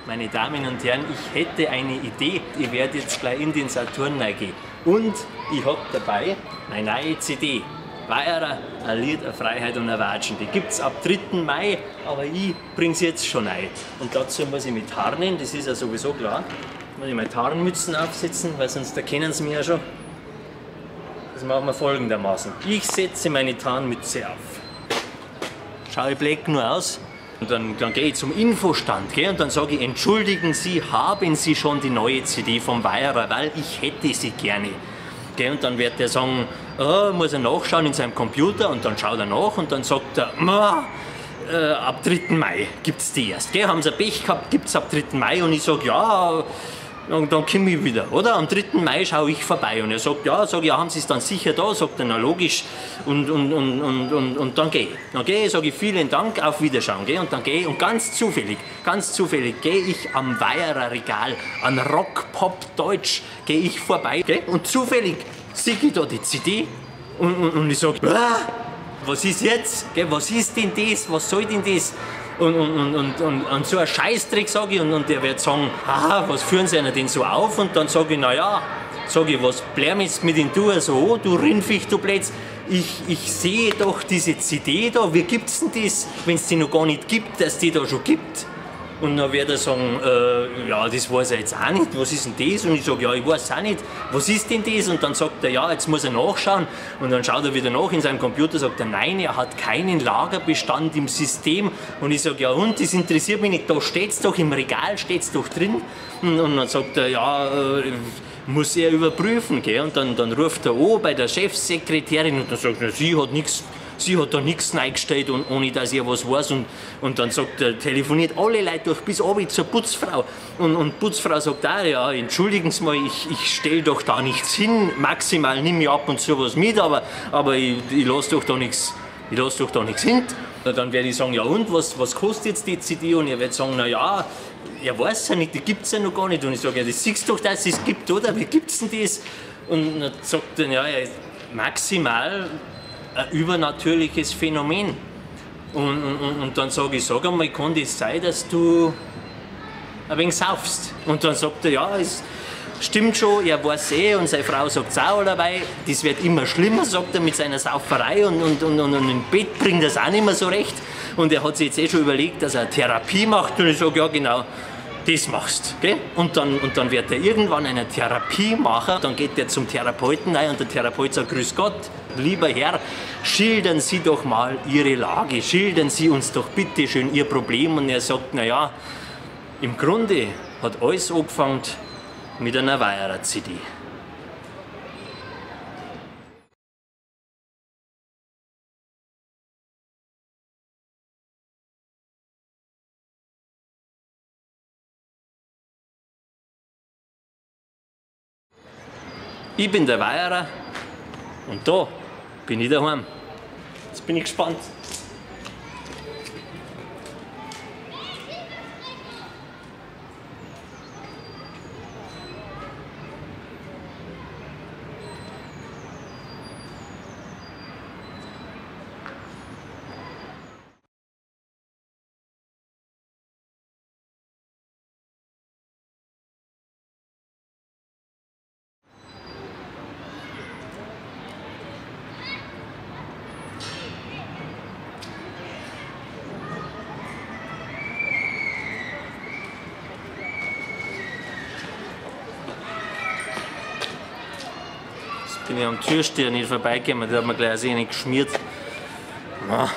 Meine Damen und Herren, ich hätte eine Idee. Ich werde jetzt gleich in den Saturn reingehen. Und ich hab dabei meine neue CD. Weiherer, ein Lied, eine Freiheit und ein Watschen. Die gibt's ab 3. Mai, aber ich bring's jetzt schon rein. Und dazu muss ich mich tarnen, das ist ja sowieso klar. Muss ich meine Tarnmützen aufsetzen, weil sonst erkennen sie mich ja schon. Das machen wir folgendermaßen. Ich setze meine Tarnmütze auf. Schau ich bleck nur aus. Und dann gehe ich zum Infostand, gell, und dann sage ich, entschuldigen Sie, haben Sie schon die neue CD vom Weiherer, weil ich hätte sie gerne. Gell, und dann wird er sagen, oh, muss er nachschauen in seinem Computer, und dann schaut er nach und dann sagt er, ab 3. Mai gibt's die erst. Gell, haben Sie Pech gehabt, gibt's ab 3. Mai, und ich sag, ja, und dann komme ich wieder, oder? Am 3. Mai schaue ich vorbei. Und er sagt, ja, sag ich, ja, haben Sie es dann sicher da? Sagt er, na logisch. Und dann gehe ich. Dann gehe ich, sage ich, vielen Dank, auf Wiederschauen. Gell? Und dann gehe ich, und ganz zufällig gehe ich am Weiherer Regal, an Rock, Pop, Deutsch, gehe ich vorbei. Gell? Und zufällig sehe ich da die CD und ich sage, was ist jetzt? Gell? Was ist denn das? Was soll denn das? Und so ein Scheißdreck, sag ich, und der wird sagen, aha, was führen Sie einer denn so auf? Und dann sag ich, naja, sag ich, was blärmst mit den du so, oh, du Rindviech, du Blöds, ich sehe doch diese CD da, wie gibt's denn das, wenn's die noch gar nicht gibt, dass die da schon gibt? Und dann wird er sagen, ja, das weiß er jetzt auch nicht, was ist denn das? Und ich sag, ja, ich weiß auch nicht, was ist denn das? Und dann sagt er, ja, jetzt muss er nachschauen. Und dann schaut er wieder nach in seinem Computer, sagt er, nein, er hat keinen Lagerbestand im System. Und ich sag, ja und, das interessiert mich nicht, da steht's doch, im Regal steht's doch drin. Und dann sagt er, ja, muss er überprüfen, gell? Und dann ruft er an bei der Chefsekretärin und dann sagt er, sie hat nichts. Sie hat da nichts reingestellt, und ohne dass ihr was weiß. Und dann sagt er, telefoniert alle Leute durch bis runter zur Putzfrau. Und Putzfrau sagt auch, ja, entschuldigen Sie mal, ich stell doch da nichts hin, maximal nimm ich ab und zu was mit, aber ich lass doch da nichts, ich lass doch da nichts hin. Und dann werde ich sagen, ja und, was kostet jetzt die CD? Und er wird sagen, na ja, er weiß ja nicht, die gibt's ja noch gar nicht. Und ich sage, ja, das siehst du doch, dass es gibt, oder? Wie gibt's denn das? Und dann sagt er, ja, maximal ein übernatürliches Phänomen. Und dann sage ich, sag einmal, kann das sein, dass du ein wenig saufst? Und dann sagt er, ja, es stimmt schon, er weiß eh, und seine Frau sagt es auch dabei, das wird immer schlimmer, sagt er, mit seiner Sauferei, und im Bett bringt er es auch nicht mehr so recht. Und er hat sich jetzt eh schon überlegt, dass er eine Therapie macht, und ich sage, ja genau, das machst, gell? Und dann wird er irgendwann eine Therapie machen, dann geht er zum Therapeuten rein und der Therapeut sagt, grüß Gott, lieber Herr, schildern Sie doch mal Ihre Lage, schildern Sie uns doch bitte schön Ihr Problem. Und er sagt, naja, im Grunde hat alles angefangen mit einer Weiherer CD. Ich bin der Weiherer und da bin ich daheim. Jetzt bin ich gespannt. Bin ich am Türsteher nicht vorbeigekommen, der hat mir gleich eine geschmiert. Na.